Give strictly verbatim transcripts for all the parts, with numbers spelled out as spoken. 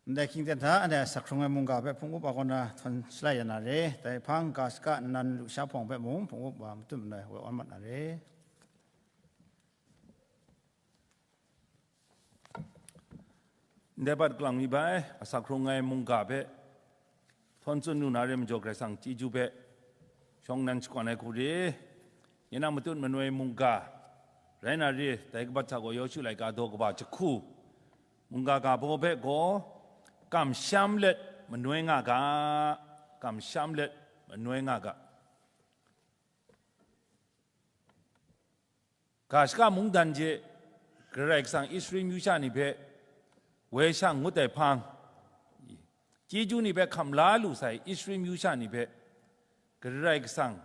Ndai hkying ten hta, anhte a sak hkrung ai mungga hpe hpung up wa kaw na htawn shalai ya na re. Dai hpang, ga shaka nnan lusha hpawng hpe mung hpung up wa matut manoi woi awn mat na re. Ndai bat kalang mi bai, a sak hkrung ai mungga hpe htawn tsun lu na re majaw, Karai Kasang chyeju hpe shawng nnan shakawn ai hku re. Nye na matut manoi mungga rai na re, dai kabat hta gaw Yawshu laika daw kaba jahku, mungga ga baw hpe gaw kamsham let manoi nga ga, kamsham let manoi nga ga. Ga shaka mungdan hte Karai Kasang Israel myu sha ni hpe woi shang ngut ai hpang, chyeju ni hpe hkam la lu sai Israel myu sha ni hpe Karai Kasang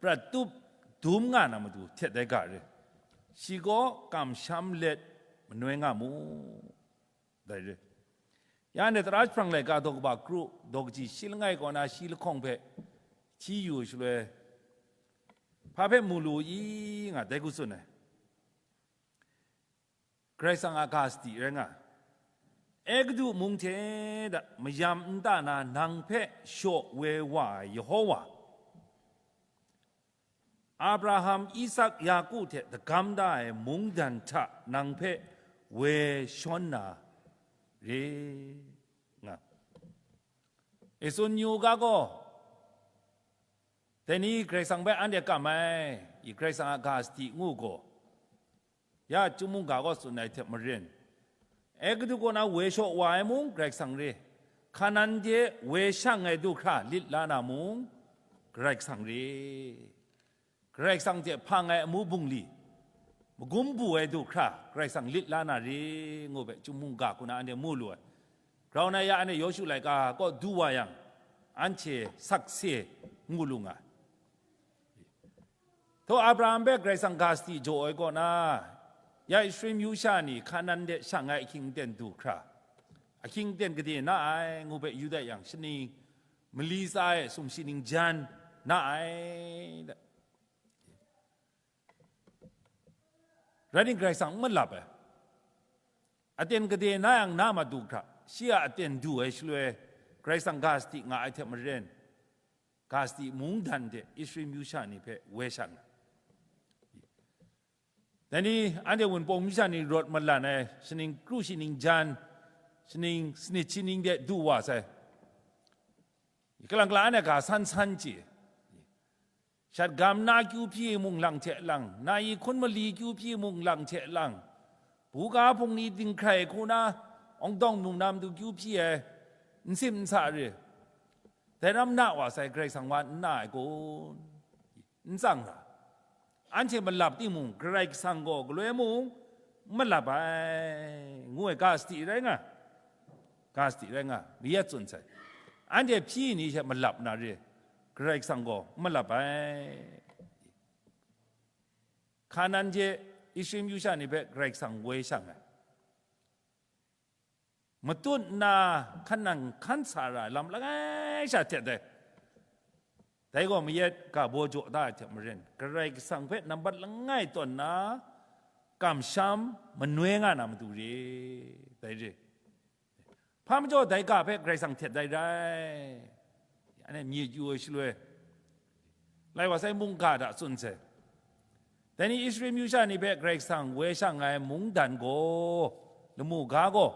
prat tup dum nga na matu htet ai ga re. Shi gaw kamsham let manoi nga mu. Dai re. Ya anhte tara jahprang laika daw kaba kru, daw kaji shi langai kaw na shi lahkawng hpe hti yu shaloi, hpa hpe mu lu i nga, dai hku tsun ai. Karai Kasang a ga sadi rai nga ai. Egutu mung hte da mayam nta na nang hpe shaw woi wa ai Yehova, Abraham, Isak, Yaku hte dagam da ai mungdan hta nang hpe woi shawn na re nga. E tsun yu ga gaw, dai ni Karai Kasang hpe anhte kam ai, i Karai Kasang a ga sadi ngu gaw, ya chyum mungga gaw tsun ai hte maren, Egutu kaw na woi shaw wa ai mung Karai Kasang re, Hkanan de woi shang ai du hkra lit la na mung Karai Kasang re. Karai Kasang hte hpang ai amu bungli, magum bu ai du hkra Karai Kasang lit la na re, ngu hpe chyum mungga hku na anhte mu lu ai. Grau na ya anhte Yawshu laika kaw du wa yang, anhte sakse ngu lu nga ai. Thaw Abraham hpe Karai Kasang ga sadi jaw ai kaw na, ya Israel myu sha ni Hkanan de shang ai ahkying aten du hkra, ahkying aten gade na ai, ngu hpe yu dat yang, shaning mali tsa e sumshi ningjan na ai. Rai ningk Karai Kasang n malap ai. Aten gade na yang na madu hkra, shi a aten du ai shaloi, Karai Kasang ga sadi nga ai hte maren, ga sadi mungdan de Israel myu sha ni hpe woi sha nga. Dai ni, anhte Wunpawng myu sha ni rawt malan ai, shaning kru shi ningjan, shaning sanit shi ning de du wa sai. Kalang kalang anhte ga san san chye. Shat gam na kyu hpyi mung lang hte lang, na i hkun mali kyu hpyi mung lang hte lang, buga hpung ni dinghkrai hku na, awngdawng num na matu kyu hpyi ai, n sim n sa re. Dai ram na wa sai, Karai Kasang wa n na ai kun? N tsang ra. Anhte malap timung, Karai Kasang gaw galoi mung n malap ai, ngu ai ga sadi rai nga. Ga sadi rai nga, mayat tsun sai. Anhte hpyi ni hte malap na re, Karai Kasang gaw n malap ai. Hkanan hte Israel myu sha ni hpe Karai Kasang woi shang ai. Matut nna hkan nang hkan sa ra ai lam langai sha htet ai. Dai gaw mayat ga baw jaw da ai hte maren, Karai Kasang hpe nambat langai tawn na kamsham manoi nga na matu re, dai re. Hpa majaw dai ga hpe Karai Kasang htet dai rai. Anhte myit yu ai shaloi, lai wa sai mungga hta tsun sai. Dai ni Israel myu sha ni hpe Karai Kasang woi shang ai mungdan gaw, lamu ga gaw,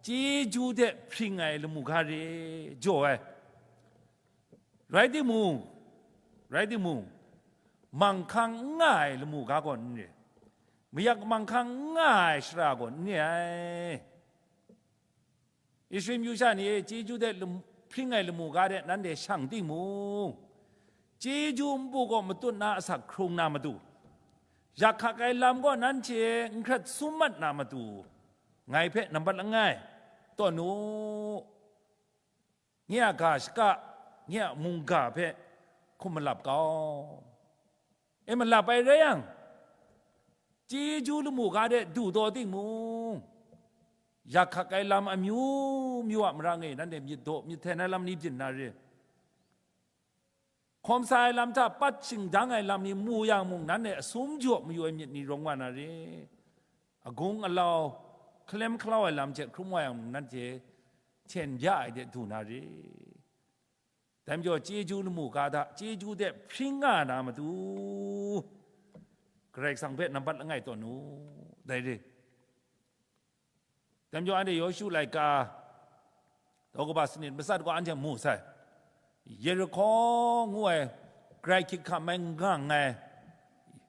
chyeju hte hpring ai lamu ga re, jaw ai. Rai timung, rai timung, manghkang n nga ai lamu ga gaw n re, mayak manghkang n nga ai shara gaw n re ai. Israel myu sha ni e, chyeju hte lam-, hpring ai lamu ga de nanhte shang timung, chyeju npu gaw matut na asak hkrung na matu, yak hkak ai lam gaw nanhte n hkrat sum mat na matu, ngai hpe nambat langai tawn u. Nye a ga shaka, nye a mungga hpe hkum malap kau. E malap ai rai yang, chyeju lamu ga de du taw timung, yak hkak ai lam amyu myu a marang e nanhte myit daw myit hten ai lam ni byin na re. Hkawm sa ai lam hta pat shingdang ai lam ni mu yang mung, nanhte asum jaw mayu ai myit ni rawng wa na re. Agung alau, hkalem hkalau ai lam hte hkrum wa yang mung, nanhte hten bya ai de du na re. Dai majaw, chyeju lamu ga hta, chyeju de hpring nga na matu, Karai Kasang hpe nambat langai taw nu, dai re. Dai majaw, anhte Yawshu laika daw kaba sanit matsat gaw anhte mu sai. Yerihko ngu ai, grai hkyit hkam ai, ngang ai,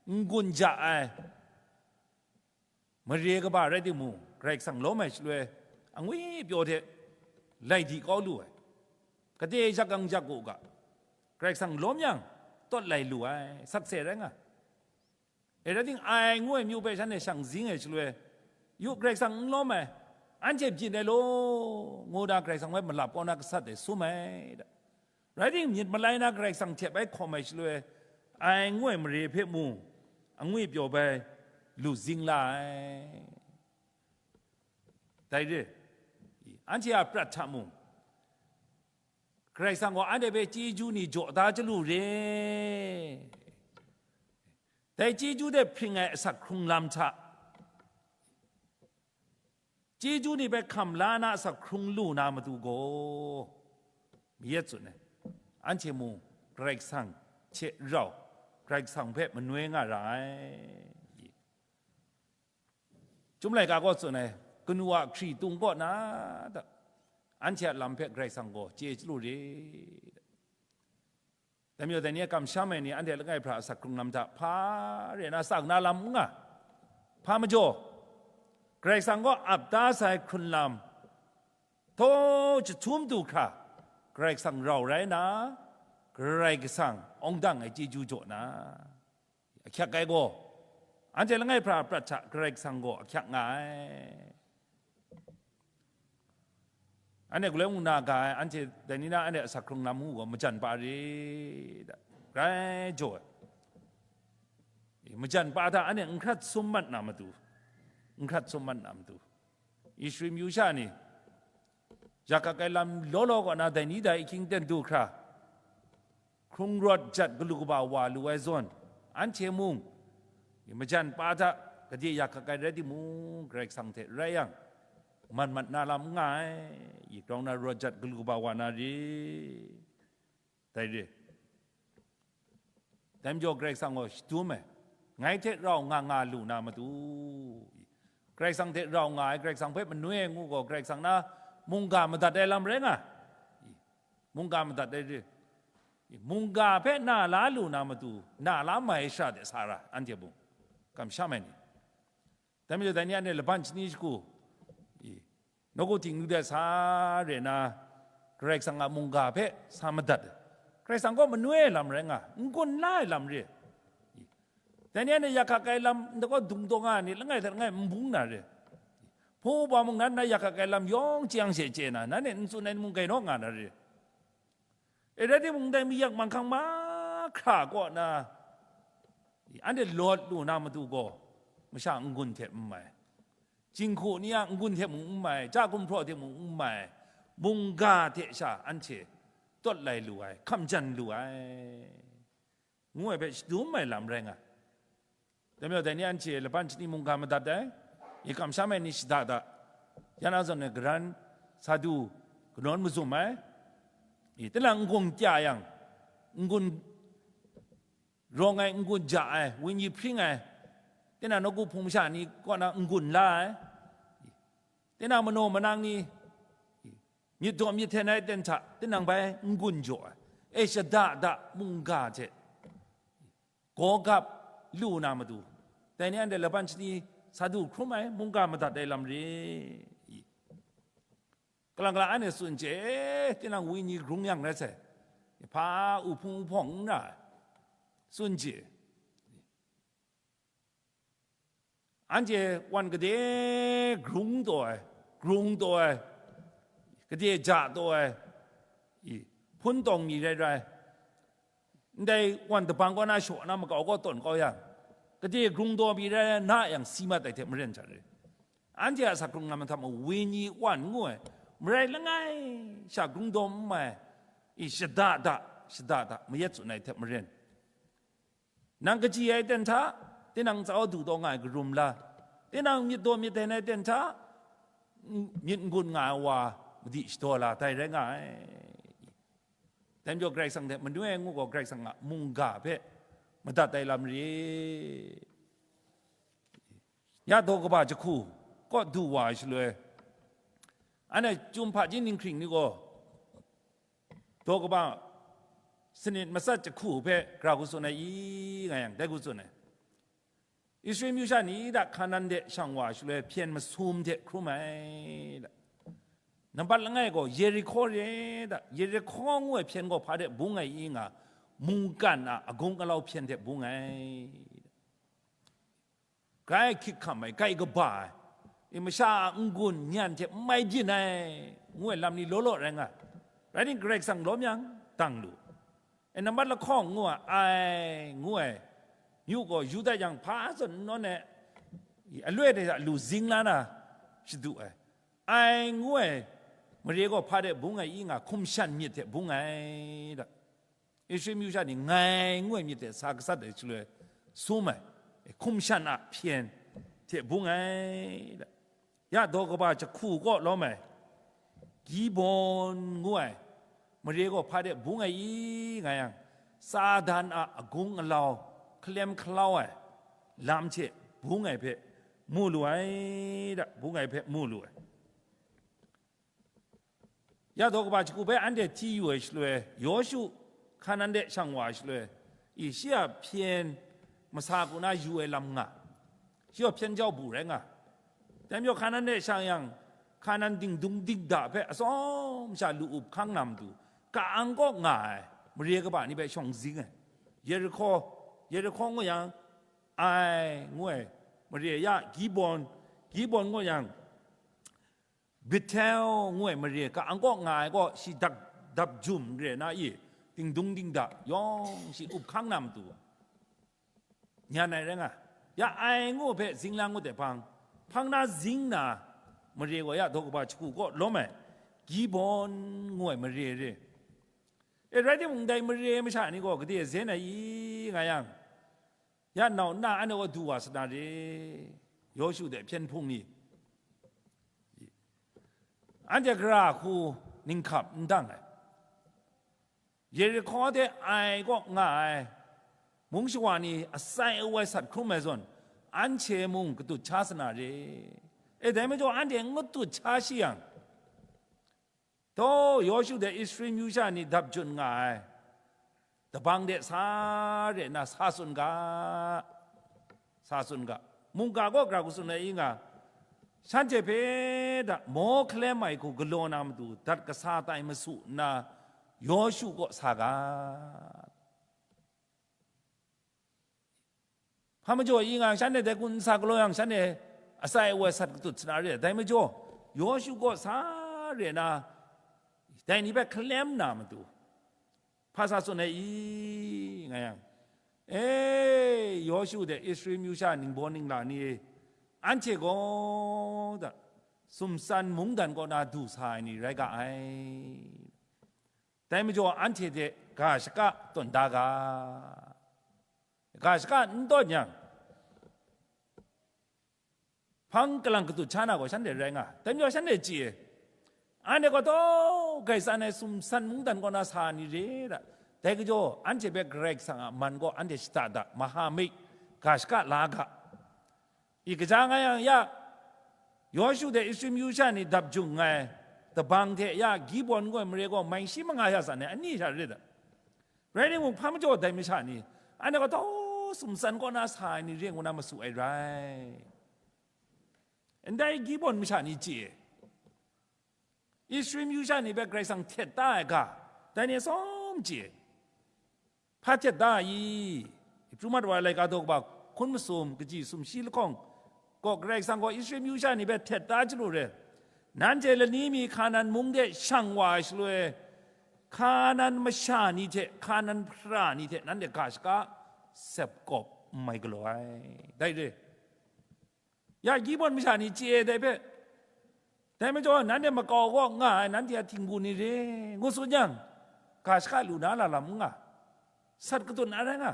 n-gun ja ai, mare kaba rai timung, Karai Kasang lawm ai shaloi, angwi pyaw hte lai di kau lu ai. Kade jak gang jak u ga, Karai Kasang lawm yang, tawt lai lu ai, sakse rai nga. E rai ting, Ai ngu ai myu hpe shanhte shang zing ai shaloi, yu, Karai Kasang n lawm ai, anhte byin ai law, ngu na Karai Kasang hpe malap kau na gasat ai sum ai da. Rai timung, myit malai na Karai Kasang hte bai hkawm ai shaloi, Ai ngu ai mare hpe mung, angwi pyaw bai lu zing la ai. Dai re, anhte a prat hta mung, Karai Kasang gaw anhte hpe chyeju ni jaw da chyalu re. Dai chyeju de hpring ai asak hkrung lam hta, chyeju ni hpe hkam la na asak hkrung lu na matu gaw, mayat tsun ai, anhte mung Karai Kasang hte rau, Karai Kasang hpe manoi nga ra ai. Chyum laika gaw tsun ai, kanu a hkritung kaw na, anhte a lam hpe Karai Kasang gaw chye chyalu re. Dai majaw, dai ni a kamsham ai ni, anhte langai hpra asak hkrung lam hta hpa re na tsang na lam n nga. Hpa majaw, Karai Kasang gaw ap da sai hkrun lam, htaw jahtum du hkra, Karai Kasang rau rai na, Karai Kasang awng dang ai chyeju jaw na, ahkyak ai gaw, anhte langai hpra prat hta Karai Kasang gaw ahkyak nga ai. Anhte galoi mung na ga ai, anhte dai ni na anhte asak hkrung lam ngu gaw, majan pa re da, grai jaw ai. Majan pa hta anhte n hkrat sum mat na matu, n hkrat sum mat na matu, Israel myu sha ni, yakak ai lam law law kaw na dai ni dai ahkying ten du hkra, hkrung rawt jat galu kaba wa lu ai zawn, anhte mung, majan pa hta gade yakak ai rai timung, Karai Kasang hte rai yang, man mat na lam n nga ai, grau na rawt jat galu kaba wa na re. Dai re. Dai majaw Karai Kasang gaw shadum ai, ngai hte rau nga nga lu na matu, Karai Kasang hte rau nga ai, Karai Kasang hpe manoi ai ngu gaw, Karai Kasang na mungga madat ai lam rai nga, mungga madat ai re, mungga hpe na la lu na matu, na la mai shara de sa ra, anhte mung, kamsham ai ni. Dai majaw, dai ni anhte laban shani shagu, i, nawku htingnu de sa re na, Karai Kasang a mungga hpe sa madat ai. Karai Kasang gaw manoi ai lam rai nga, n-gun la ai lam re. I, dai ni anhte yakak ai lam, nta gaw dung daw nga ai ni, langai hta langai n bung na re. Hpung upa mung nan na yakak ai lam yawng chyang she chye na, nanhte n tsun ai ni mung gainaw nga na re. E rai timung, dai mayak manghkang mahkra kaw na, anhte lawt lu na matu gaw, masha n-gun hte n mai, jinghku ni a n-gun hte mung n mai, ja gumhpraw hte mung n mai, mungga hte sha anhte tawt lai lu ai, hkam jan lu ai, ngu ai hpe shadum ai lam rai nga. Dai majaw, dai ni anhte laban shani mungga madat ai, i, kamsham ai ni shada da, ya na zawn ai garan sa du, kanawn mazum ai, i, tinang n-gun kya yang, n-gun rawng ai, n-gun ja ai, wenyi hpring ai, tinang nawku hpung masha ni kaw na n-gun la ai, i, tinang manaw manang ni, myit daw myit hten ai aten hta tinang bai n-gun jaw ai, e, shada da mungga hte gaw gap lu na matu, dai ni anhte laban shani sa du hkrum ai, mungga madat ai lam re. Kalang kalang anhte tsun chye, tinang wenyi grung yang rai sai, hpa uhpung uhpawng n ra ai, tsun chye. Anhte wan gade grung taw ai, grung taw ai, gade ja taw ai, i, hpun tawng mi rai rai, ndai wan dabang kaw na shaw na makau kaw tawn kau yang, gade grung taw mi rai rai na yang si mat ai hte maren hta re. Anhte a asak hkrung lam hta mung wenyi wan ngu ai, marai langai sha grung taw n mai, i, shada da, shada da, mayat tsun ai hte maren. Nang kaji ai ten hta, tinang tsau du taw nga ai karum la, tinang myit daw myit hten ai ten hta, n-, myit n-gun nga ai wa, madi shadaw la tai rai nga ai. Dai majaw Karai Kasang hte manu ai ngu gaw Karai Kasang a mungga hpe madat ai lam re. Ya daw kaba jahku kaw du wa ai shaloi, anhte chyum hpaji ninghkring ni gaw daw kaba sanit matsat jahku hpe gara hku tsun ai i nga yang, dai hku tsun ai. Israel myu sha ni da Hkanan de shang wa shaloi hpyen masum hte hkrum ai da. Nambat langai gaw Yerihko re da, Yerihko ngu ai hpyen gaw hpa de bung ai i nga, mungkan a agung alau hpyen hte bung ai da. Grai hkyik hkam ai, grai kaba ai, i masha a n-gun nyan hte n mai byin ai, ngu ai lam ni law law rai nga. Rai timung, Karai Kasang lawm yang, dang lu. E, nambat lahkawng ngu ai, ai ngu ai, yu gaw, yu dat yang, hpa zawn n nawn ai, i aloi hte hta lu zing la na shadu ai, ai ngu ai, mare gaw hpa de bung ai i nga, hkum shan myit hte bung ai da. Israel myu sha ni ngai ngu ai myit hte sa gasat ai shaloi sum ai, hkum shan a hpyen hte bung ai da. Ya daw kaba jahku kaw lawm ai, Gihbon ngu ai mare gaw hpa de bung ai i nga yang, Satan a agung alau hkalem hkalau ai lam hte bung ai hpe mu lu ai da, bung ai hpe mu lu ai. Ya daw kaba jahku hpe anhte hti yu ai shaloi, Yawshu Hkanan de shang wa ai shaloi, i shi a hpyen masa ku na yu ai lam nga, shi gaw hpyen jau bu rai nga. Dai majaw Hkanan de shang yang, Hkanan dingdung dingda hpe atsawm sha lu up hkang na matu, ka-ang kaw nga ai mare kaba ni hpe shawng zing ai. Yerihko, Yerihko ngu yang, Ai ngu ai mare ya Gihbon, Gihbon ngu yang, Bethel ngu ai mare ka-ang kaw nga ai gaw, shi dap, dap jum re na i, dingdung dingda yawng shi up hkang na matu, nyan ai rai nga. Ya Ai ngu hpe zinglang ngut ai hpang, hpang na zing na mare gaw ya daw kaba jahku kaw lawm ai, Gihbon ngu ai mare re. E, rai timung, dai mare masha ni gaw gade zen ai i nga yang, ya nau nna anhte gaw du wa sa na re, Yawshu de hpyen hpung ni. Anhte gara hku ninghkap n dang ai. Yerihko de Ai kaw nga ai mung shawa ni asai awai sat hkrum ai zawn, anhte mung katut sha sa na re. E, dai majaw anhte n katut sha shi yang, Taw, Yawshu de Israel myu sha ni dap jun nga ai dabang de sa re nna sa tsun ga, sa tsun ga. Mungga gaw gara hku tsun ai i nga, shanhte hpe da maw hkalem ai hku galaw na matu dat kasa tai masu nna, Yawshu kaw sa ga. Hpa majaw i nga, shanhte dai hku n sa galaw yang, shanhte asai awai sat katut sa na re ai. Dai majaw, Yawshu kaw sa re na, dai ni hpe hkalem na matu, hpa sa tsun ai i nga yang, e, Yawshu de Israel myu sha ningbaw ningla ni e, anhte gaw da, sumsan mungdan kaw na du sa ai ni rai ga ai. Dai majaw, anhte hte ga shaka tawn da ga. Ga shaka n tawn yang, hpang kalang katut sha na gaw shanhte rai nga. Dai majaw, shanhte chye, anhte gaw taw gai tsan ai sumsan mungdan kaw na sa ni re da. Dai gajaw, anhte hpe Karai Kasang a man gaw anhte shada da, mahamik, ga shaka la ga. I kaja nga yang ya, Yawshu de Israel myu sha ni dap jung nngai dabang hte ya Gihbon ngu ai mare gaw mai shi manga ya san ai, ani sha rit ai. Rai timung, hpa majaw dai masha ni, anhte gaw taw sumsan kaw na sa ai ni re ngu na masu ai rai. Ndai Gihbon masha ni chye, Israel myu sha ni hpe Karai Kasang htet da ai ga, dai ni atsawm chye. Hpa htet da ai i? Hpru mat wa ai laika daw kaba hkun masum, kaji sumshi lahkawng gaw, Karai Kasang gaw Israel myu sha ni hpe htet da chyalu re. Nanhte lani mi Hkanan mung de shang wa ai shaloi, Hkanan masha ni hte Hkanan hpara ni hte nanhte ga shaka sep kawp n mai galaw ai. Dai re. Ya Gihbon masha ni chye ai dai hpe, dai majaw, nanhte makau kaw nga ai, nanhte a htingbu ni re, ngu tsun yang, ga shaka lu na lalam n nga, sat katut na rai nga,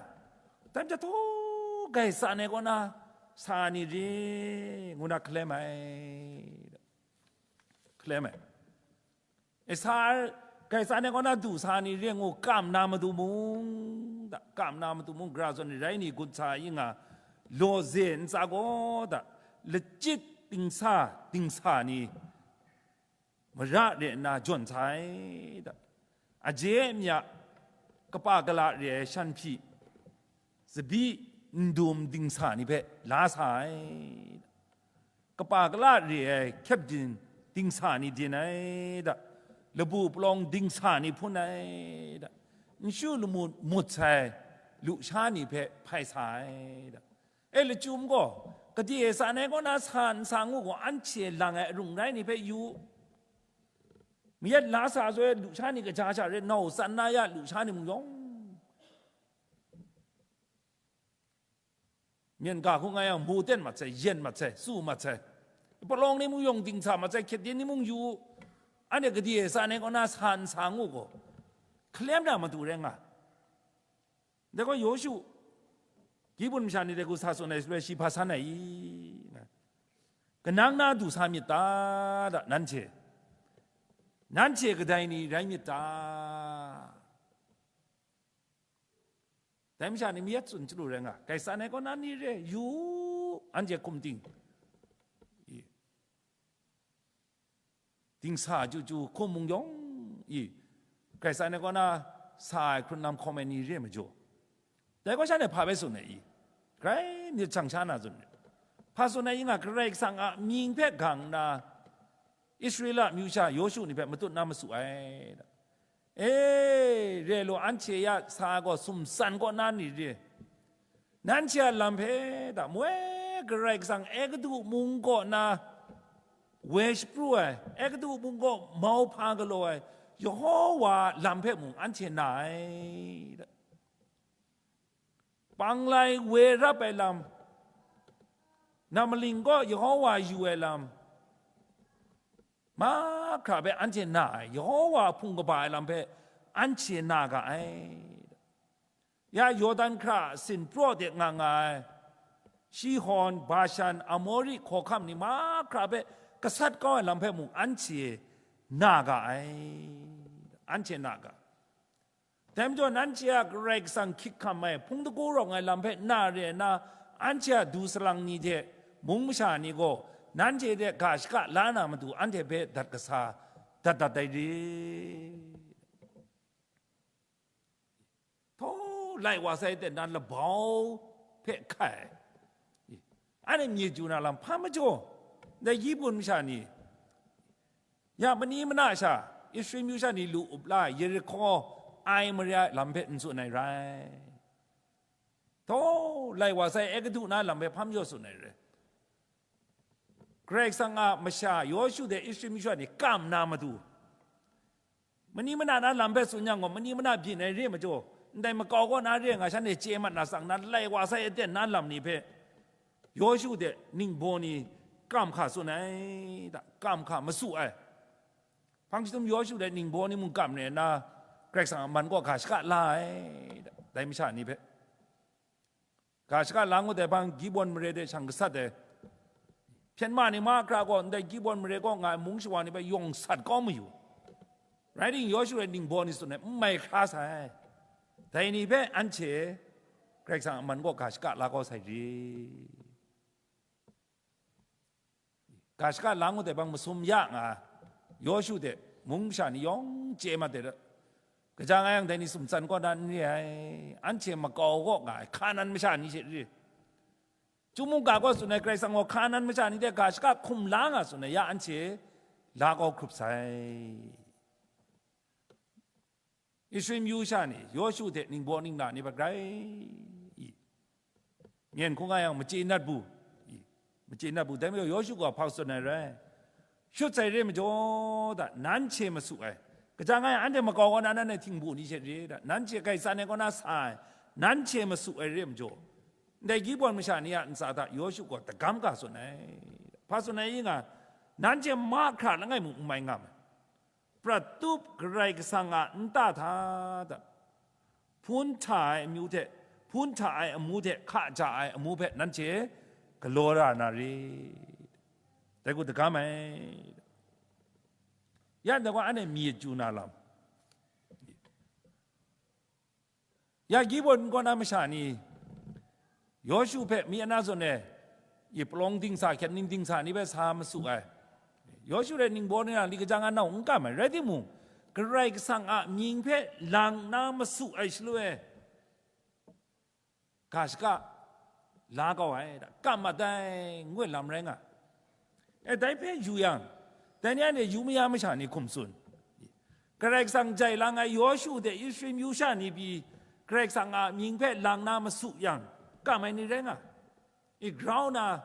dai majaw, taw gai tsan ai kaw na sa ni re, ngu na hkalem ai, hkalem ai. E sa, Kaisa ni kaw na du sa ni re ngu, kam na matu mung, da, kam na matu mung, gara zawn ni rai ni, gun sa yi nga, law ze ntsa gaw, da, lachyit dingsa, dingsa ni, mara re nna jawn sai, da, aje mya, kapa kala re ai shan hpyi, tsabyi ndum dingsa ni hpe la sa ai, da. Kapa kala re ai hkyep din dingsa ni din ai, da, labu palawng dingsa ni hpun ai, da, nshu lamut mut sai lusha ni hpe hpai sa ai, da. E, lachyum gaw, gade sa ai kaw na sa n sa ngu gaw, anhte lang ai arung rai ni hpe yu u. Mayat la sa zaw ai lusha ni kaja sha rai, nau tsan na ya lusha ni mung yawng, myen ga hkung nga yang, mu ten mat sai, yen mat sai, su mat sai. Palawng ni mung yawng dingsa mat sai, hkyet din ni mung yu u. Anhte gade sa ai kaw na sa n sa ngu gaw, hkalem na matu rai nga. Dai gaw Yawshu, Gibeon masha ni dai hku sa tsun ai shaloi, shi hpa san ai i? Kanang na du sa myit ta, da, nanhte? Nanhte kadai ni rai myit ta? Dai masha ni mayat tsun chyalu rai nga, Kaisa ni kaw na ni re, yu u, anhte hkum ting, i, dingsa chyu chyu hkum mung yawng, i, Kaisa ni kaw na sa ai hkrun lam hkawm ai ni re majaw, dai gaw shanhte hpa bai tsun ai i? Grai myit shang sha na tsun ai. Hpa tsun ai i nga, Karai Kasang a mying hpe gang nna, Israela amyu sha Yawshu ni hpe matut na masu ai, da. E, re law, anhte ya sa gaw sumsan kaw na ni re? Nanhte a lam hpe, da, moi Karai Kasang Egutu mung kaw na woi shapru ai, Egutu mung kaw mauhpa galaw ai Yehowa a lam hpe mung anhte na ai, da. Panglai woi rap ai lam, namaling kaw Yehowa yu ai lam, mahkra hpe anhte na ai, Yehowa hpung kaba ai lam hpe anhte na ga ai. Ya Yawdan hkra a sin praw de nga nga ai Shihon, Bashan, Amori hkawhkam ni mahkra hpe gasat kau ai lam hpe mung anhte na ga ai, anhte na ga. Dai majaw, nanhte a Karai Kasang hkyik hkam ai, hpung dagu rawng ai lam hpe na re ai na, anhte a du salang ni hte mung masha ni gaw, nanhte hte ga shaka la na matu, anhte hpe dat kasa dat dat ai re. Htaw lai wa sai ten na labau hpe hkai ai. Anhte myi ju na lam hpa majaw, dai Gibeon masha ni, ya mani mana sha, Israel myu sha ni lu up la ai Yerihko ai mare ai lam hpe n tsun ai rai. Htaw lai wa sai Egutu na lam hpe hpa majaw tsun ai rai. Karai Kasang a masha Yawshu hte Israel myu sha ni kam na matu, mani mana na lam hpe tsun yang gaw, mani mana byin ai re ai majaw, ndai makau kaw na re ai nga, shanhte chye mat na tsang na, lai wa sai aten na lam ni hpe Yawshu hte ningbaw ni kam hka tsun ai, da, kam hka masu ai. Hpang chyahtum Yawshu hte ningbaw ni mung kam re nna, Karai Kasang a man kaw ga shaka la ai, da, dai masha ni hpe. Ga shaka la ngut ai hpang, Gibeon mare de shang gasat ai. Hpyen ma ni mahkra gaw ndai Gibeon mare kaw nga ai mung shawa ni hpe yawng sat kau mayu. Rai timung, Yawshu rai ningbaw ni tsun ai, n mai hkra sai. Dai ni hpe anhte Karai Kasang a man kaw ga shaka la kau sai re. Ga shaka la ngut ai hpang masum ya nga, Yawshu hte mung masha ni yawng chye mat ai, kaja nga yang dai ni sumtsan kaw na n re ai, anhte makau kaw nga ai Hkanan masha ni hte re. Chyum mungga gaw tsun ai, Karai Kasang gaw Hkanan masha ni hte ga shaka hkum la nga tsun ai, ya anhte la kau hkrup sai. Israel myu sha ni Yawshu hte ningbaw ningla ni hpe grai i, myen hkung nga yang machye nat bu, i, machye nat bu, dai majaw Yawshu gaw hpa tsun ai rai, shut sai re majaw, da, nanhte masu ai, kaja nga yang anhte makau kaw na nan ai htingbu ni hte re, da, nanhte Kaisa ni kaw na sa ai, nanhte masu ai re majaw, ndai Gibeon masha ni a ntsa hta Yawshu gaw dagam ga tsun ai, hpa tsun ai i nga, nanhte mahkra langai mung n mai nga ai. Prat tup Karai Kasang a nta hta da, hpun hta ai amyu hte, hpun hta ai amu hte hka ja ai amu hpe nanhte galaw ra na re, dai hku dagam ai. Ya ndai gaw anhte myit chyu na lam. Ya Gibeon kaw na masha ni, Yawshu hpe mi ana zawn e, i palawng dingsa, hkyep ning dingsa ni hpe sa masu ai. Yawshu rai ningbaw ni na li kajang a nau n kam ai, rai timung, Karai Kasang a mying hpe lang na masu ai shaloi, ga shaka la kau ai, da, kam mat ai, ngu ai lam rai nga. E, dai hpe yu yang, dai ni anhte yu maya masha ni hkum tsun. Karai Kasang jai lang ai Yawshu hte Israel myu sha ni pyi, Karai Kasang a mying hpe lang na masu yang, kam ai ni rai nga. I grau na,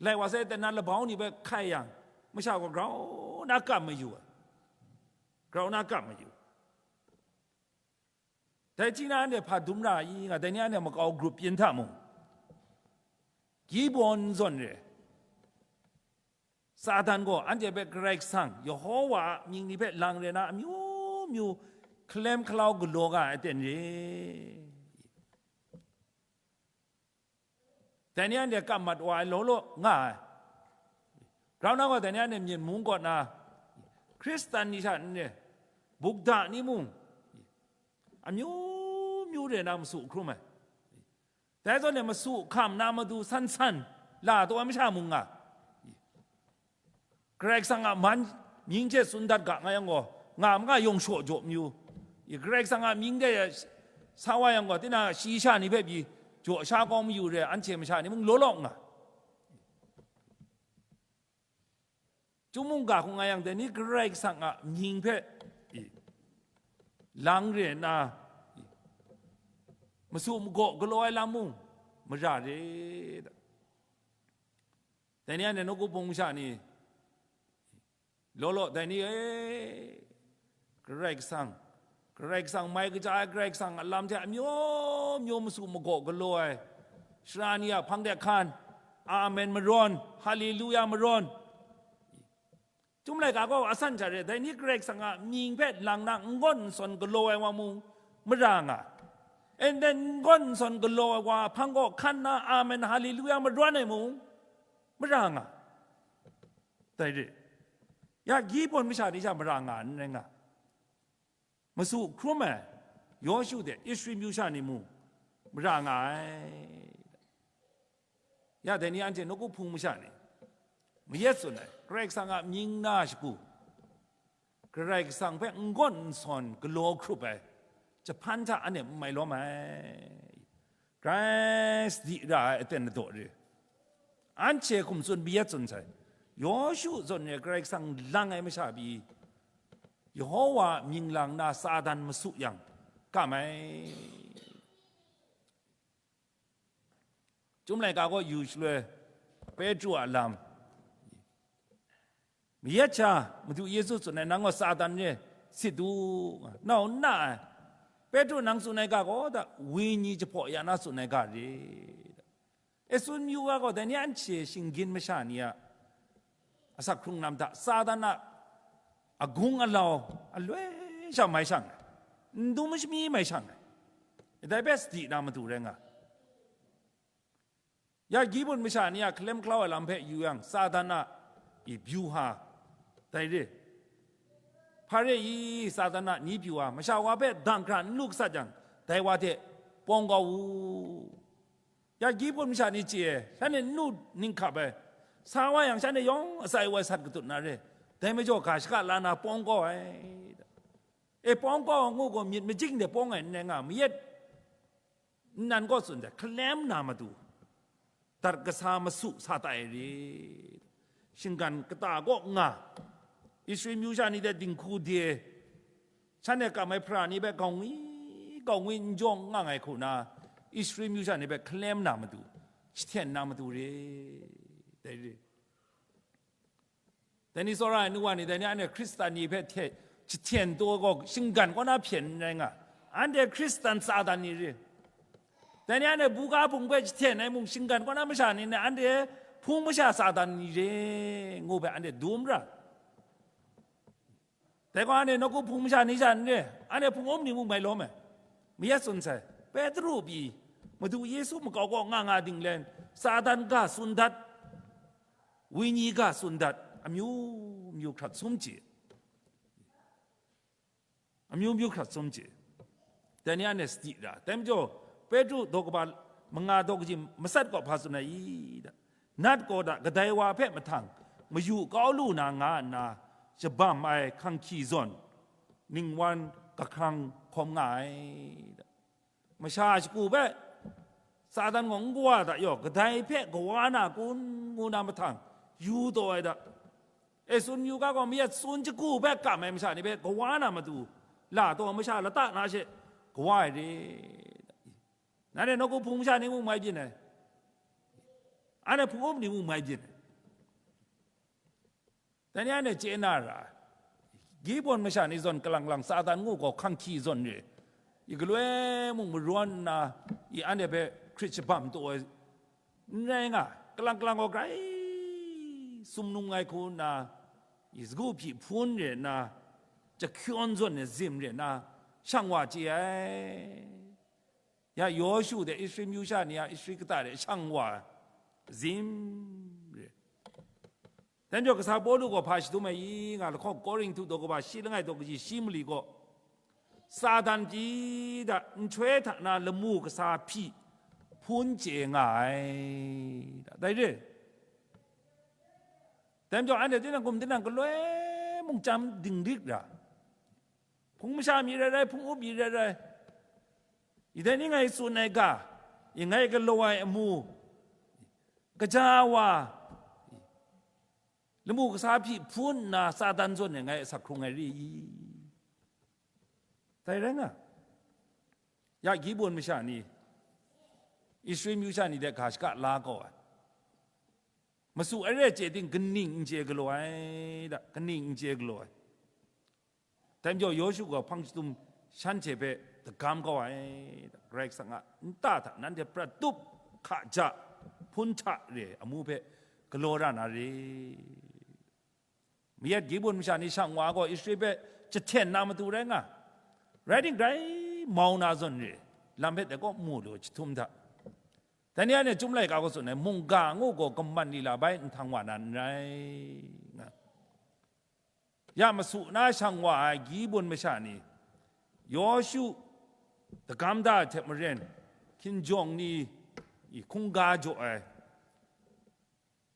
lai wa sai, dai na labau ni hpe hkai yang, masha gaw grau na kam mayu ai. Grau na kam mayu. Dai hti na anhte hpa dum ra i nga, dai ni anhte makau grup pyin hta mung, Gibeon zawn re, Satan gaw anhte hpe Karai Kasang, Yehowa a mying ni hpe lang re na amyu myu hkalem hkalau galaw nga ai aten re. Dai ni anhte kam mat wa ai law law nga ai. Grau na gaw, dai ni anhte myen mung kaw na, Hkristan ni hta n re, bukda ni mung, amyu myu re na masu hkrum ai. Dai zawn e masu hkam na matu san san la taw ai masha mung nga. Karai Kasang a man mying hte tsun dat ga nga yang gaw, nga ma nga yawng shaw jaw mayu. I Karai Kasang a mying de sa wa yang gaw, tinang shi sha ni hpe pyi jaw sha kawng mayu re, anhte masha ni mung law law nga. Chyum mungga hku nga yang, dai ni Karai Kasang a mying hpe, i, lang re nna, i, masu magaw galaw ai lam mung mara re. Dai ni anhte nawku hpung masha ni, law law, dai ni e, Karai Kasang, Karai Kasang mai kaja ai, Karai Kasang a lam hte amyu myu masu magaw galaw ai, sara ni a hpang de hkan, amen marawn, haleluya marawn. Chyum laika gaw asan hta re, dai ni Karai Kasang a mying hpe lang na n gawn n sawn galaw ai wa mung mara nga. And then n gawn n sawn galaw ai wa hpang gaw hkan na amen, haleluya marawn ai mung mara nga. Dai re. Ya Gibeon masha ni sha mara nga n rai nga. Masu hkrum ai Yawshu hte Israel myu sha ni mung mara nga ai. Ya dai ni anhte nawku hpung masha ni mayat tsun ai, Karai Kasang a mying na shagu, Karai Kasang hpe n gawn n sawn galaw hkrup ai jahpan hta anhte n mai lawm ai. Grai sadi ra ai aten ladaw re. Anhte hkum tsun mayat tsun sai, Yawshu zawn re Karai Kasang lang ai masha pyi, Yehowa mying lang na Satan masu yang, kam ai. Chyum laika gaw yu shaloi, Petru a lam, mayat sha Madu Yesu tsun ai, "Nang gaw Satan re, sit u, nau n na ai." Petru nang tsun ai ga gaw, da, wenyi jahpaw ya na tsun ai ga re. E tsun yu ga gaw, dai ni anhte shinggyim masha ni a asak hkrung lam hta Satan a agung alau aloi sha mai shang ai, n dum shami mai shang ai, dai hpe sadi na matu rai nga. Ya Gibeon masha ni a hkalem hkalau ai lam hpe yu yang, Satan a i byuha dai re. Hpa re i, Satan a ni pyu a masha wa hpe dang hkra n lu gasat jang, dai wa hte pawng kau u. Ya Gibeon masha ni chye ai, shanhte nnu ninghkap ai, sa wa yang shanhte yawng atsai wai sat katut na re, dai majaw ga shaka la na pawng kau ai. E, pawng kau ngu gaw myit majing de pawng ai n rai nga, mayat nnan kaw tsun ai, hkalem na matu, dat kasa masu sa tai re. Shinggan kata kaw nga, Israel myu sha ni hte dinghku de, shanhte kam ai hpara ni hpe gaw ngwi, gaw ngwi n jawng nga ai hku na, Israel myu sha ni hpe hkalem na matu, jahten na matu re, dai re. Dai ni tsawra ai nu wa ni, dai ni anhte Hkristan ni hpe hte jahten taw gaw, shinggan kaw na hpyen n rai nga, anhte Hkristan Satan ni re. Dai ni anhte buga hpung hpe jahten ai mung, shinggan kaw na masha ni, anhte hpung masha Satan ni re, ngu hpe anhte dum ra. Dai gaw, anhte nawku hpung masha ni sha n re, anhte hpung um ni mung mai lawm ai. Mayat tsun sai, Petru pyi, Madu Yesu makau kaw nga nga dinglen, Satan ga tsun dat, wenyi ga tsun dat, amyu myu hkrat sum chye. Amyu myu hkrat sum chye. Dai ni anhte sadi ra. Dai majaw, Petru daw kaba manga daw kaji matsat gaw hpa tsun ai i? Nat gaw da, kadai wa hpe mahtang mayu kau lu na nga nna, shabam ai hkanghki zawn ningwan kahkrang hkawm nga ai. Masha shagu hpe Satan gaw n kawa da yaw, kadai hpe kawa na kun ngu na mahtang yu taw ai da. E, tsun yu ga gaw, mayat tsun shagu hpe kam ai masha ni hpe kawa na matu, la taw masha lata na she kawa ai re. Nanhte nawku hpung masha ni mung mai byin ai, anhte hpung up ni mung mai byin ai. Dai ni anhte chye na ra ai. Gibeon masha ni zawn kalang lang Satan ngu gaw hkanghki zawn re. I galoi mung marawn nna, i anhte hpe hkrit shabam taw ai n rai nga, kalang kalang gaw grai sumnung ai hku nna, i sagu hpyi hpun re nna, jahkyawn zawn e zim re nna, shang wa chye ai. Ya Yawshu hte Israel myu sha ni a Israel kata hte shang wa zim re. Dai majaw, kasa Pawlu gaw hpa shadum ai i nga lahkawng, Korinhtu daw kaba shi langai daw kaji shi mali gaw, Satan pyi da, nhtoi hta na lamu kasa hpyi hpun chye nga ai, da, dai re. Dai majaw, anhte tinang hkum tinang galoi mung chyam dinglik ra, hpung masha mi rai rai, hpung up mi rai rai, i dai ni ngai tsun ai ga, i ngai galaw ai amu, kaja wa, lamu kasa hpyi hpun nna Satan zawn e ngai asak hkrung ai re i? Dai rai nga. Ya Gibeon masha ni, Israel myu sha ni de ga shaka la kau ai. Masu ai re chye ting, kaning n chye galaw ai da, kaning n chye galaw ai. Dai majaw, Yawshu gaw hpang shadum shanhte hpe dagam kau ai da, Karai Kasang a nta hta nanhte prat tup, hka ja, hpun hta re amu hpe galaw ra na re. Mayat Gibeon masha ni shang wa gaw Israel hpe jahten na matu rai nga, rai ting, grai mau na zawn re, lam hpe dai kaw mu lu jahtum hta. Dai ni anhte Chyum laika gaw tsun ai, mungga ngu gaw kaman lila bai nhtang wa na n rai, nga. Ya masu na shang wa ai Gibeon masha ni, Yawshu dagam da ai hte maren, hkinjawng ni hkungga jaw ai,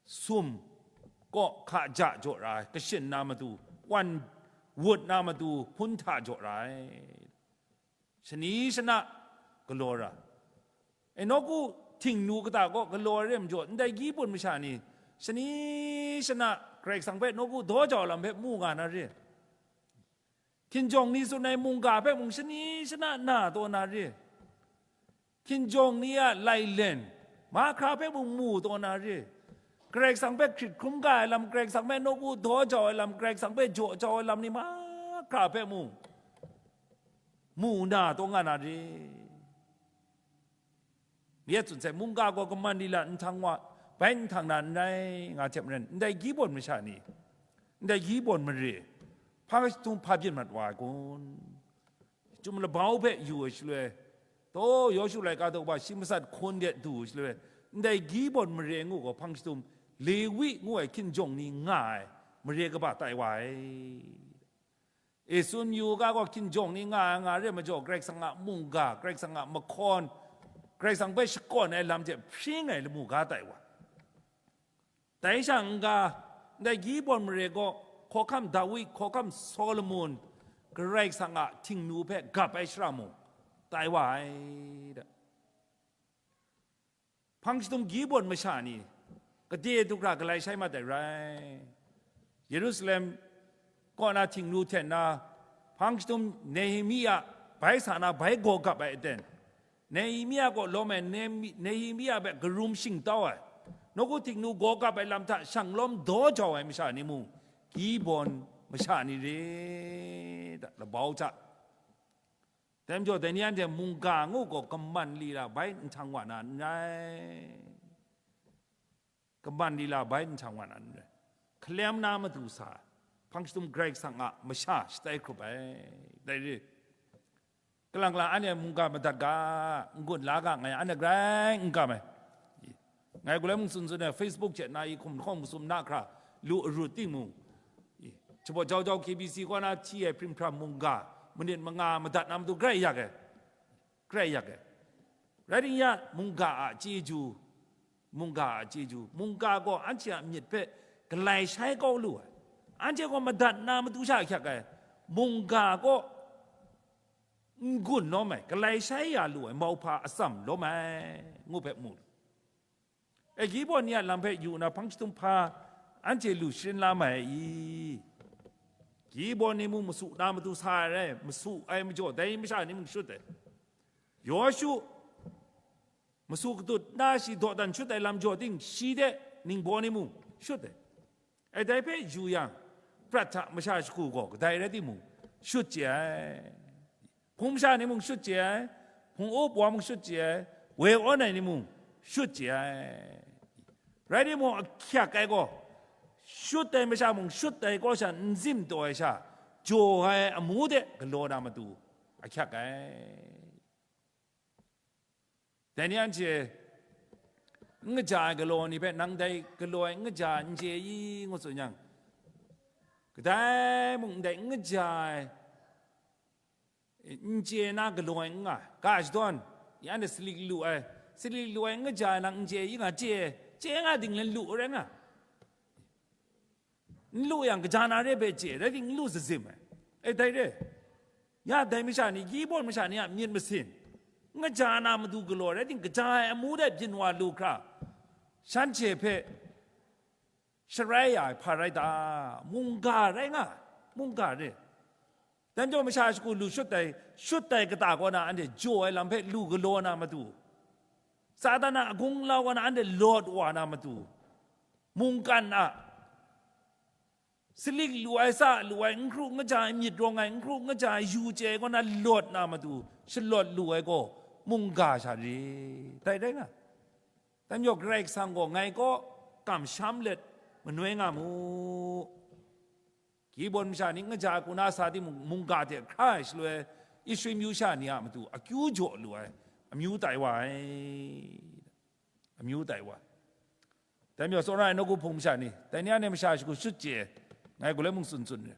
sum kaw hka ja jaw ra ai, kashin na matu, wan wut na matu, hpun hta jaw ra ai, shani shana galaw ra. E, nawku htingnu kata kaw galaw ai re majaw, ndai Gibeon masha ni shani shana Karai Kasang hpe nawku daw jau ai lam hpe mu nga na re. Hkinjawng ni tsun ai mungga hpe mung shani shana na taw na re. Hkinjawng ni a lailen mahkra hpe mung mu taw na re. Karai Kasang hpe hkrit hkrum ga ai lam, Karai Kasang hpe nawku daw jau ai lam, Karai Kasang hpe jaw jau ai lam ni mahkra hpe mung mu na taw nga na re. Mi e tsun sai, mungga gaw kaman lila nhtang wa, bai nhtang na n rai, nga hte maren, ndai Gibeon masha ni, ndai Gibeon mare, hpa shadum hpa byin mat wa ai kun? Chyum labau hpe yu ai shaloi, taw Yawshu laika daw kaba shi matsat hkun de du ai shaloi, ndai Gibeon mare ngu gaw hpang shadum Lewi ngu ai hkinjawng ni nga ai mare kaba tai wa ai. E, tsun yu ga gaw, hkinjawng ni nga ai nga re majaw, Karai Kasang a mungga, Karai Kasang a mahkawn, Karai Kasang hpe shakawn ai lam hte hpring ai lamu ga tai wa. Dai sha n-ga, ndai Gibeon mare gaw, hkawhkam Dawi, hkawhkam Solomon, Karai Kasang a htingnu hpe gap ai shara mung tai wa ai da. Hpang shadum Gibeon masha ni, gade du hkra galai shai mat ai rai. Yerusalem kaw na htingnu hten na, hpang shadum Nehemia bai sa na bai gaw gap ai aten, Nehemia kaw lawm ai Nehemi-, Nehemia hpe karum shingtau ai, nawku htingnu gaw gap ai lam hta shang lawm daw jau ai masha ni mung, Gibeon masha ni re da, labau hta. Dai majaw, dai ni anhte mungga ngu gaw kaman lila bai nhtang wa na n rai. Kaman lila bai nhtang wa na n rai. Hkalem na matu sa, hpang shadum Karai Kasang a masha shatai hkrup ai. Dai re. Kalang kalang anhte mungga madat ga, n-gun la ga, ngai anhte grai n kam ai. Ngai galoi mung tsun tsun ai, Facebook hte na i hkum lahkawng masum na hkra lu arut timung, i, Chapawt jau jau K B C kaw na hti ai hpring hpram mungga, manit manga madat na matu grai yak ai, grai yak ai. Rai ting ya, mungga a chyeju, mungga a chyeju, mungga gaw anhte a myit hpe galai shai kau lu ai, anhte gaw madat na matu sha ahkyak ai, mungga gaw n-gun lawm ai, galai shai ya lu ai mauhpa atsam lawm ai, ngu hpe mu lu. E, Gibeon ni a lam hpe yu na hpang chyahtum hpa anhte lu sharin la mai ai i? Gibeon ni mung masu na matu sa ai rai, masu ai majaw dai masha ni mung shut ai. Yawshu masu katut na shi dawdan shut ai lam jaw ting, shi de ningbaw ni mung shut ai. E, dai hpe yu yang, prat hta masha shagu gaw kadai rai timung, shut chye ai. Hpung masha ni mung shut chye ai, hpung up wa mung shut chye ai, woi awn ai ni mung shut chye ai. Rai timung, ahkyak ai gaw, shut ai masha mung shut ai kaw sha n zim taw ai sha, jaw ai amu de galaw na matu ahkyak ai. Dai ni anhte n kaja ai galaw ni hpe, "Nang dai galaw ai n kaja n chye i?" ngu tsun yang, kadai mung ndai n kaja ai, n chye na galaw ai n nga ai. Ga shadawn, ya anhte salik lu ai, salik lu ai n kaja ai, nang n chye i nga, chye, chye nga ding le lu rai nga. N lu yang, kaja na re hpe chye, rai ting n lu zazim ai. E, dai re. Ya dai masha ni, Gibeon masha ni a myit masin, n kaja na matu galaw, rai ting, kaja ai amu de byin wa lu hkra, shanhte hpe sharai ya ai hpa rai ta? Mungga rai nga ai, mungga re. Dai majaw masha shagu lu shut ai, shut ai kata kaw na anhte jaw ai lam hpe lu galaw na matu, Satan a gunglau kaw na anhte lawt wa na matu, mungkan a salik lu ai, sa lu ai, n hkru n kaja ai myit rawng ai, n hkru n kaja ai yu chye ai kaw na lawt na matu, shalawt lu ai gaw mungga sha re, dai rai nga. Dai majaw Karai Kasang gaw ngai kaw kamsham let manoi nga mu. Gibeon masha ni n kaja ai hku na sa timung, mungga hte hkra ai shaloi, Israel myu sha ni a matu akyu jaw lu ai amyu tai wa ai, amyu tai wa ai. Dai majaw, tsawra ai nawku hpung masha ni, dai ni a ni masha shagu shut chye ai, ngai galoi mung tsun tsun re.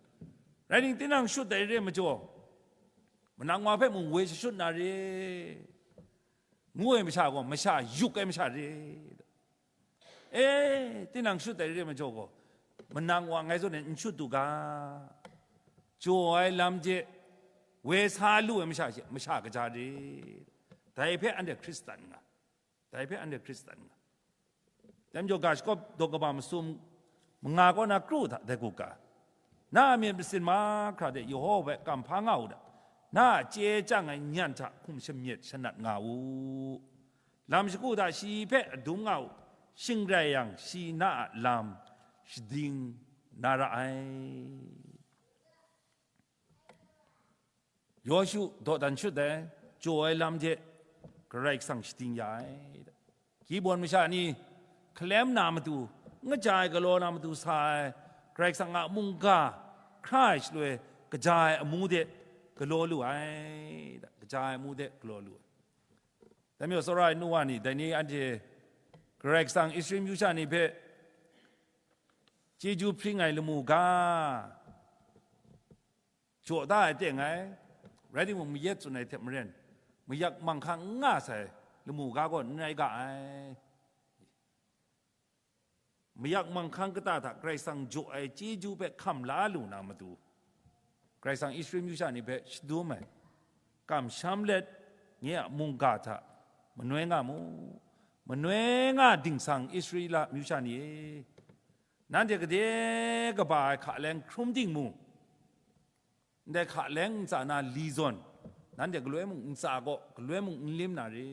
Rai ningting, tinang shut ai re majaw, manang wa hpe mung woi shashut na re, ngu ai masha gaw, masha yuk ai masha re. E, tinang shut ai re majaw gaw, manang wa ngai zawn e n shut du ga, jaw ai lam hte woi sa lu ai masha she, masha kaja re. Dai hpe anhte Hkristan nga, dai hpe anhte Hkristan nga. Dai majaw, ga shakawp daw kaba masum manga kaw na kru hta dai hku ga, na a myit masin mahkra de Yehova hpe kam hpa nga u hta, na a chye chyang ai nyan hta hkum shamyit shanat nga u. Lam shagu hta shi hpe adum nga u, shing rai yang, shi na a lam shading na ra ai. Yawshu dawdan shut ai, jaw ai lam hte Karai Kasang shading ya ai. Gibeon masha ni hkalem na matu, n kaja ai galaw na matu sa ai, Karai Kasang a mungga hkra ai shaloi, kaja ai amu de galaw lu ai, kaja ai amu de galaw lu ai. Dai majaw, tsawra ai nu wa ni, dai ni anhte Karai Kasang Israel myu sha ni hpe chyeju hpring ai lamu ga, jaw da ai teng ai, rai timung, mayat tsun ai hte maren, mayak manghkang n nga sai lamu ga gaw n rai ga ai. Mayak manghkang kata hta Karai Kasang jaw ai chyeju hpe hkam la lu na matu, Karai Kasang Israel myu sha ni hpe shadum ai, kamsham let, nye a mungga hta manoi nga mu. Manoi nga, dingsang Israela myu sha ni e, nanhte gade kaba ai hka leng hkrum ting mu. Ndai hka leng ntsa na li zawn, nanhte galoi mung ntsa gaw, galoi mung n lim na re,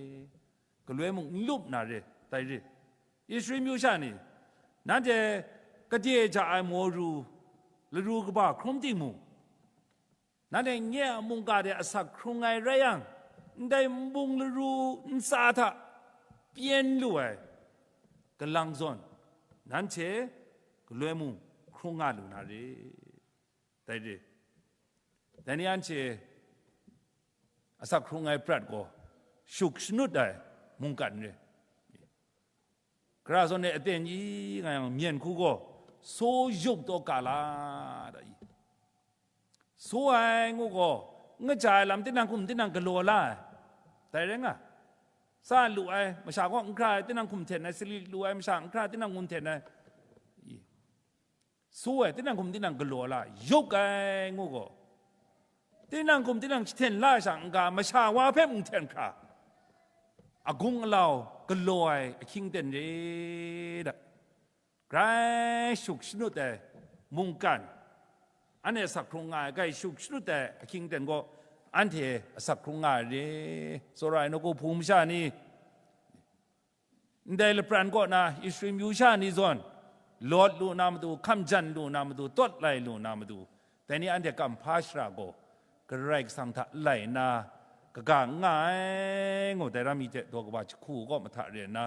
galoi mung n lup na re, dai re. Israel myu sha ni, nanhte kade ja ai maw ru, laru kaba hkrum ting mu. Nanhte nye a mungga de asak hkrung ai rai yang, ndai nbung laru ntsa hta pyen lu ai galang zawn, nanhte galoi mung hkrung nga lu na re. Dai re. Dai ni anhte asak hkrung ai prat gaw shuk shanut ai mungkan re. Gara zawn e aten i nga yang, myen hku gaw so yup taw ga la da i. So ai ngu gaw, N kaja ai lam tinang hkum tinang galaw la ai. Dai rai nga, sa lu ai masha kaw n hkra ai tinang hkum hten ai, sali lu ai masha n hkra tinang hkum hten ai, su ai tinang hkum tinang galaw la, yup ai ngu gaw, tinang hkum tinang jahten la ai sha n-ga, masha wa hpe mung hten hkra, agung alau galaw ai ahkying ten re da. Grai shuk shanut ai mungkan, anhte asak hkrung nga ai, grai shuk shanut ai ahkying ten gaw, anhte asak hkrung nga ai re. Tsawra ai nawku hpung masha ni, ndai lapran kaw na Israel myu sha ni zawn, lawt lu na matu, hkam jan lu na matu, tawt lai lu na matu, dai ni anhte kamhpa shara gaw, Karai Kasang hta lai nna, kaga n nga ai, ngu, dai ram mi hte daw kaba jahku kaw mahta re nna,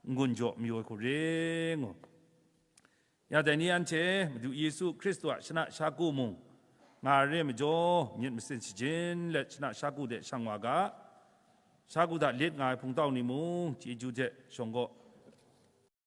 n-gun jaw mayu ai hku re, ngu. Ya dai ni anhte Madu Yesu Hkristu a shana shagu mung nga ai re majaw, myit masin shajin let shana shagu de shang wa ga, shagu hta lit nga ai hpungtau ni mung chyeju hte shawng gaw